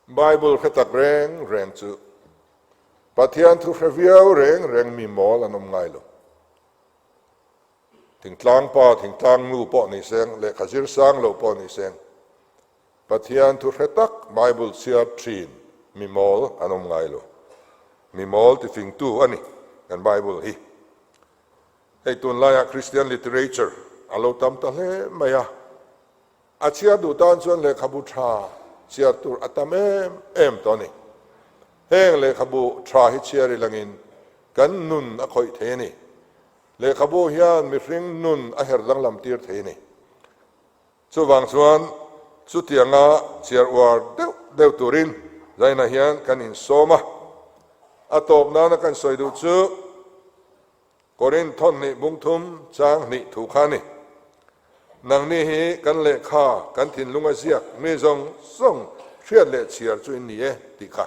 Bible hre tak reng reng chu Pathian thu hre viau reng reng mi mawl an awm ngai lo. Thingtlang pa, thingtlang nu pawh ni seng, lehkha zir sang lo pawh ni seng, Pathian thu hre tak Bible chhiar thin mi mawl an awm ngai lo. Mi mawl tifingtu a ni kan Bible hi. Hei tunlaiah Christian literature a lo tam ta hle mai a. A chhiar duh tan chuan lehkhabu tha chhiar tur a tam em em tawh a ni. Heng lehkhabu tha hi chhiar i langin kan nun a khawih thei a ni. Lehkhabu hian mihring nun a her danglam tir thei a ni. Chuvang chuan chutianga chhiar uar deuh deuh turin zainah hian kan insawm a. A tawp nana kan sawi duh chu Korinth thawnhnih bungthum chang hnih thu kha a ni. Nangni hi kan lehkha kan thinlung a ziak mi zawng zawng hriat leh chhiar chu in ni e tih kha.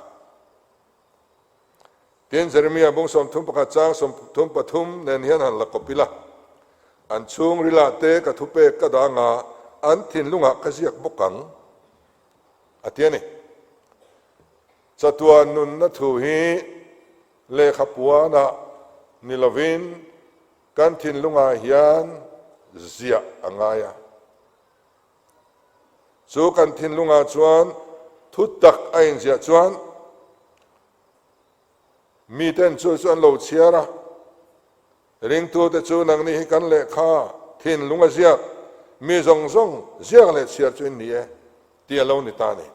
Tin, Jeremia bung 31 chang 33 nen hian han la kawp ila, An chhungrilah te ka thupek ka dang a, an thinlungah ka ziak bawk ang, a ti a ni. Chatuan nunna thu hi lehkha puanah ni lovin kan thinlungah hian ziah a ngai a. Chu kan thinlungah chuan thu tak a inziah chuan miten chu chu an lo chhiar a, ringtute chu nangni hi kan lehkha thinlung a ziak mi zawng zawng ziak leh chhiar chu in ni e tih a lo ni ta a ni.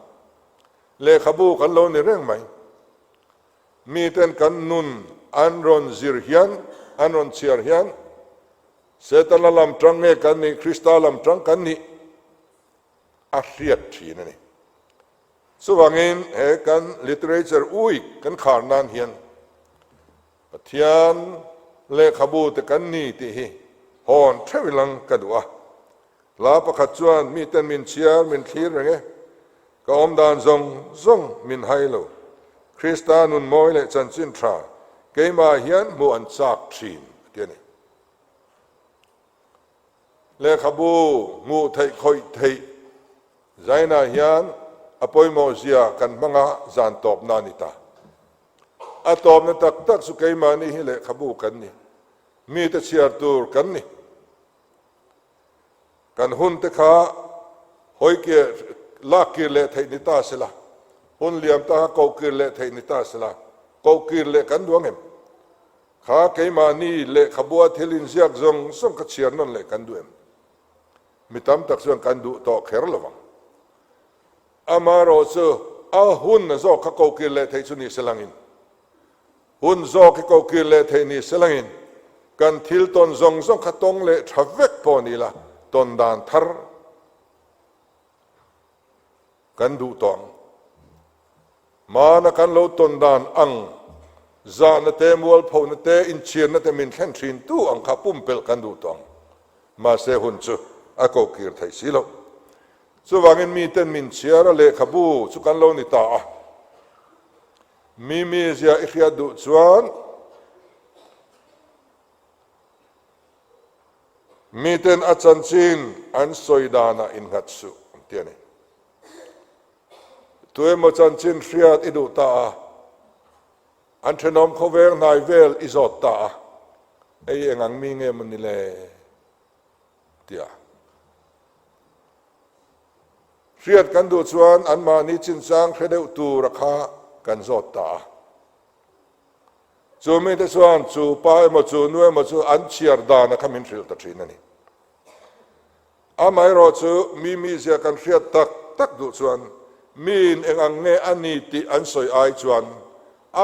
Lehkhabu kan lo ni reng mai. Miten kan nun an rawn zir hian, an rawn chhiar hian, Setana lam tang nge kan nih, Krista lam tang kan nih a hriat thin a ni. Chuvangin he kan literature week kan khar nan hian Pathian lehkhabu te kan ni tih hi hawn theuh ilang ka duh a. Hla pakhat chuan miten min chhiar min thlir reng e, ka awmdan zawng zawng min hai lo. Krista nun mawi leh chanchin tha keimah hian hmuh an chak thin a ti a ni. Lehkhabu hmuh theih khawih theih zainah hian a pawimawh zia kan hmanga zan tawpna a ni ta. A tawpna tak tak chu keimahni hi lehkhabu kan ni, mite chhiar tur kan ni. Kan hun te kha hawi kir lak kir leh theih ni ta sela, hun liam ta kha koh kir leh theih ni ta sela, koh kir leh kan duang em? Kha keimahni lehkhabua thil inziak zawng zawng kha chhiar nawn leh kan duh em? Mi tam tak chuan kan duh tawh kher lo vang. Amaherawh chu a hun zawk kha koh kir leh theih chu ni selangin Hun zawk hi kokir leh theih ni se langin kan thil tawn zawng zawng kha tawng leh tha vek pawh ni la, tawn dan thar kan duh tawh ang. Mana kan lo tawn dan ang zahna te, mualphona te, inchhirna te min thlen thin tu ang kha pumpelh kan duh tawh ang. Mahse hun chu a kokir theih si loh. Chuvangin miten min chhiar a lehkhabu chu kan lo ni ta a. Mi mizia i hriat duh chuan miten a chanchin an sawi danah innghat suh an ti a ni. Tuemaw chanchin hriat i duh ta a, an thenawm khawveng hnai vel i zawt ta a, hei eng ang mi nge maw ni le? Tia. Hriat kan duh chuan anmahni chinchang hre deuh tura kha kan zawt ta a. Chu mite chuan chu pa emaw chu nu emaw chu an chhiar dana kha min hrilh ta thin a ni. Amaherawh chu mi mizia kan hriat tak tak duh chuan miin eng ang nge a ni tih an sawi ai chuan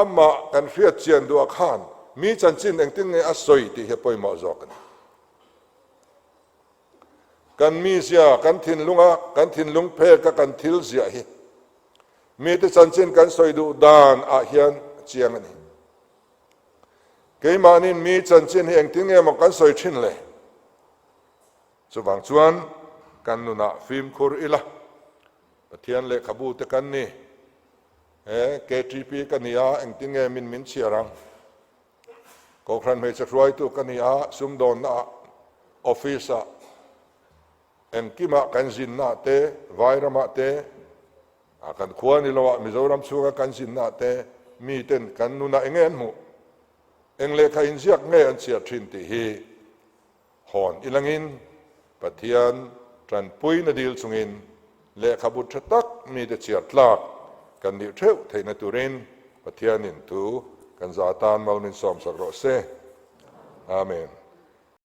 amah kan hriat chian duhah khan mi chanchin engtin nge a sawi tih hi a pawimawh zawk a ni. Kan mizia, kan thinlunga kan thinlung pheka kan thil ziah hi mite chanchin kan sawi duh dan ah hian a chiang a ni. Keimahnin mi chanchin hi engtin nge maw kan sawi thin le? Chuvang chuan kan nunah fimkhur ila, Pathian lehkhabu te kan ni, he KTP ka ni a, engtin nge min min chhiar ang? Kohhran hmeichhe hruaitu ka ni a, sumdawnna ah, office ah, engkimah kan zinna ah te, vairamah te. A kan khua ni lo ah Mizoram chhunga kan zinna ah te mi ten kan nunah enge an hmuh? Eng lehkha inziak nge an chhiar thin tih hi hawn ilangin Pathian tanpuina dil chungin lehkhabu tha tak mite chhiar tlak kan nih theuh theihna turin Pathianin thu kan za atan mal min sawmsak rawh se. Amen.